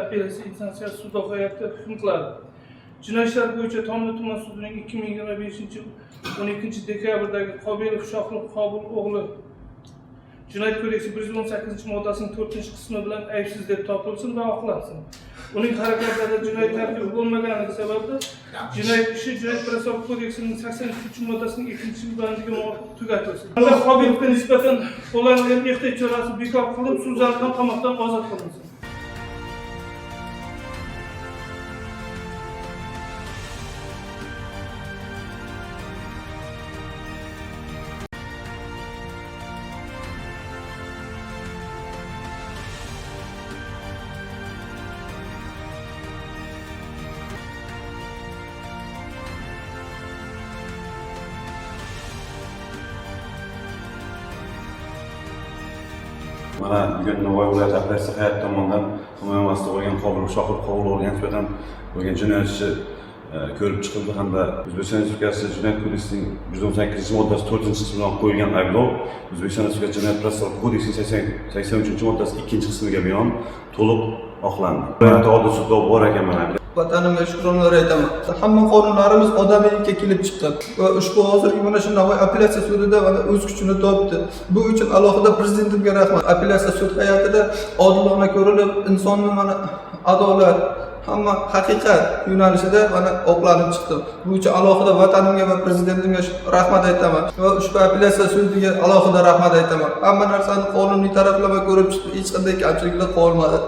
Apellyatsiya instansiyasi sud hay'ati hukm qiladi. Jinoyat ishlar bo'yicha Tomli tuman sudining 2025 12 dekabrdagi Qobilov Shohrux Qobul o'g'li Jinoyat kodeksi 118 moddasining 4-qismi bilan aybsiz deb topilsin va oqlansin. Uning harakatlarida jinoyat tarkibi bo'lmaganligi sababli jinoyat ishi Jinoyat protsessual kodeksining 83-moddasining 2-bandiga muvofiq tugatilsin. Unda Qobilovga nisbatan qo'llanilgan ehtiyot chorasi bekor qilinib, sud zalidan qamoqdan ozod qilinsin. Mana bugun Navoiy viloyati apellyatsiya hay'ati tomonidan himoya ostida bo'lgan Qobilov Shohrux Qobilovga nisbatan bo'lgan jinoyat ishi ko'rib chiqildi hamda O'zbekiston Respublikasi Jinoyat kodeksining 118-moddasi 4-qismi bilan qo'yilgan ayblov O'zbekiston Respublikasi Jinoyat protsessual kodeksining 83-moddasi 2-qismiga binoan to'liq oqlandi. Viloyat oliy sudda bor ekan mana. Vatanimga shukronlar aytaman. Hamma qonunlarimiz odamiylikka kelib chiqqan va ushbu hozirgi mana shu Navoiy apellyatsiya sudida mana o'z kuchini topdi. Bu uchun alohida prezidentimga rahmat. Apellyatsiya sud hay'atida odilona ko'rilib, insonni mana adolat, hamma haqiqat yo'nalishida mana oqlanib chiqdim. Bu uchun alohida vatanimga va prezidentimga rahmat aytaman va ushbu apellyatsiya sudiga alohida rahmat aytaman. Hamma narsani qonuniy taraflama ko'rib chiqdi, hech qanday kamchiliklar qolmadi.